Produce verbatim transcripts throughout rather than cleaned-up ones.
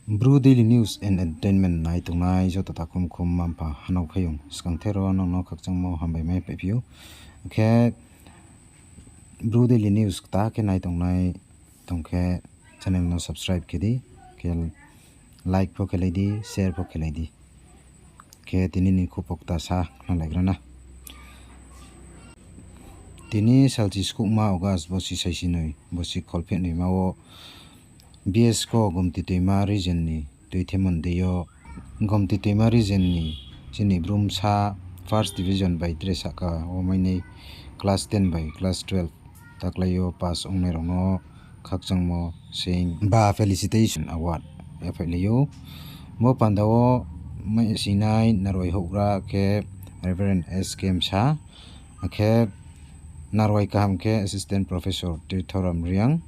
Bru Daily News and Entertainment nai tongnai joto takhum khum mma-mpha hanao phaiyong, skangther wo nang no khakchangmo hambai mai paiphi ou. Khe Bru Daily News kta khe nai tongnai tong khe channel no subscribe khe di, khe like pho khelai di, share pho khelai di. Khe tini ni khupo kta sa khnalaigra na. Tini salchi skuhma August bosi saisi noi, bosi kholpheh noima wo B S ko Gomti Toima region ni tuithemon dei yo, Gomti Toima region ni chini Bru bsa first division bai tre sahka wo mainai class ten bai class twelve taklai yo pass ongnai rao no khakchangmo sing ba felicitation award yaphailai ou. Bo panda wo mai sinai narwai houhgra khe Reverend S K Msa, akhe narwai kaham khe Assistant Professor Tirthoram Reang,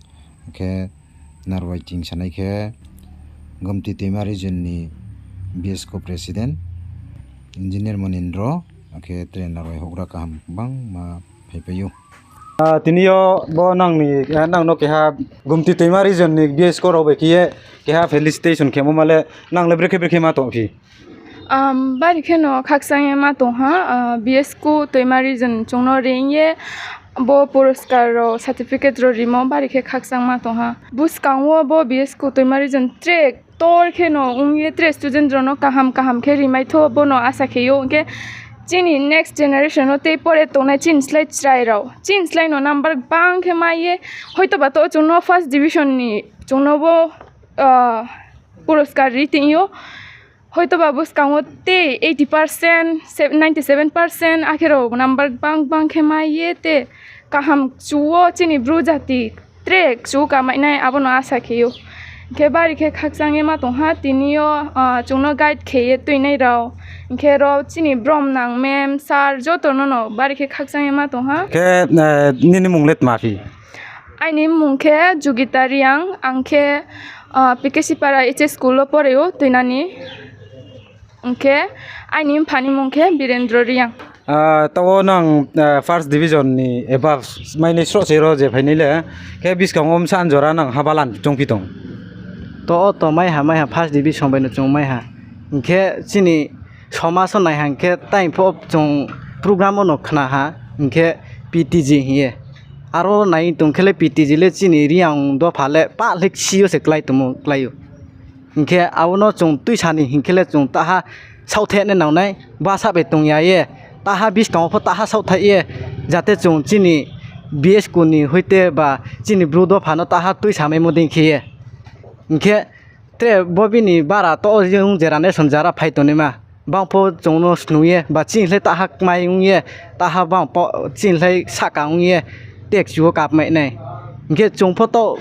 akhe narwai tingsanai khe Gomti Toima region ni B S ko President Engineer Monindro, akhe tre narwai houhgra kaham gbangma phaipai ou. Tini yo bo nang ni, nang no keha Gomti Toima region ni B S ko rao bai khe ye keha felicitation khemo ma le, nang le brekhe brekhe ma tongphi? Bari khe no khakchang ye ma tong ha, B S ko Toima region chung no reing ye bo puroskar rao, certificate rao rimo bari khe khakchang ma tong ha. Buskang wo bo B S ko Toima region tre ktor khe no ong ye tre student rao no kaham kaham khe rimai thou, bo no asa khe ou. Hing khe chini next generation no tei pore tongnai chini slái chrai rao, chini slái no number gbang khe mai ye, hoitoba to chung no first division ni chung no bo puroskar ri tong ou. Hoitoba buskang wo tei eighty percent, ninety seven percent akhe rao number gbang gbang khe mai ye tei kaham kchu wo chini Bru jati tre kchu kamai nai, abo no asa khe ou. Hing khe bari khe khakchang ye ma tong ha tini yo chung no guide khe ye tuinai rao. Hing khe rao chini bromnang ma'am, sir joto no no bari khe khakchang ye ma tong ha. Khe nini mung le tma phi? Aini mmung khe Jugita Reang, ang khe P K C para H S school wo pore ou tuinani. Hing khe aini mpha ni mmung khe Birendro Reang. Taoh wo nang first division ni above mainai sroh se ro je phainai le, khe buskang wo bsa anjora nang ha balan choungphi tong? Taoh wo to maiha maiha first division bai no chung maiha. Hing khe chini somaj wo naiha hing khe tai pho chung program wo no khna ha, hing khe P T G hing ye. Aro nai tong khe le P T G le chini Reang dopha le pah le kchi yo se klái tongmo klái ou. Hing khe abo no chung tuisa ni hing khe le chung taha saohthaih nai nang nai, bsa bai tong ya ye, taha buskang wo pho taha saohthaih ye, jate chung chini B S ko ni hoite ba chini Bru dopha no taha tuisa maimo dei khe ye. Hing khe tre bo bini bara taoh wo generation jara phai tongnaima bang pho chung no snung ye ba chini slái taha kmai ong ye, taha bang pho chini slái sahka ong ye, te kchu wo kapmai nai. Hing khe chung pho taoh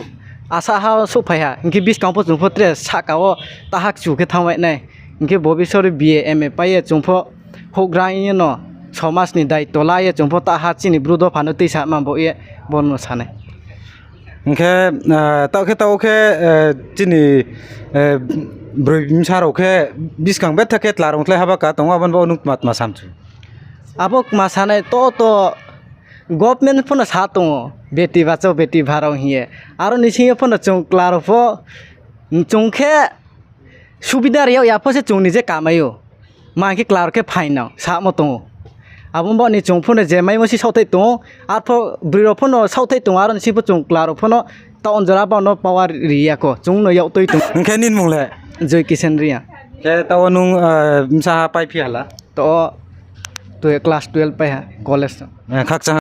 asa ha souhphai ha, hing khe buskang pho chung pho tre sahka wo taha kchu khe thanngmai nai. Hing khe bo bisori B A M A pai ye chung pho houhgra ong ye no somaj ni daito la ye chung pho taha chini Bru dopha no tuisa ma bo ye bo no sa nai. Hing khe, taoh khe taoh khe, chini broi bsa rao khe buskang betha khe tla rao khlai haba ka tong ou, abo ni bo nung tma tma samchu? Abo kma sanai to to government pho no sa tong ou, beti bachao beti padhao hing ye. Aro ni sing yo pho no chung tla rao pho chung khe subida ri yag ya pho se chung ni je kamai ou. Ma hing khe tla rao khe phainang samo tong ou. Abo baoh ni chung pho no je maimo se saohthaih tong ou, arpho broi rao pho no saohthaih tong ou, aro ni sing pho chung tla rao pho no taoh anjora bang no power ri ya kho, chung no yak tui tong. Hing khe nini mung le? Joy Kisen Reang. Khe taoh wo nung bsa ha paiphi ha la? Taoh wo class twelve pai ha college. Khakchang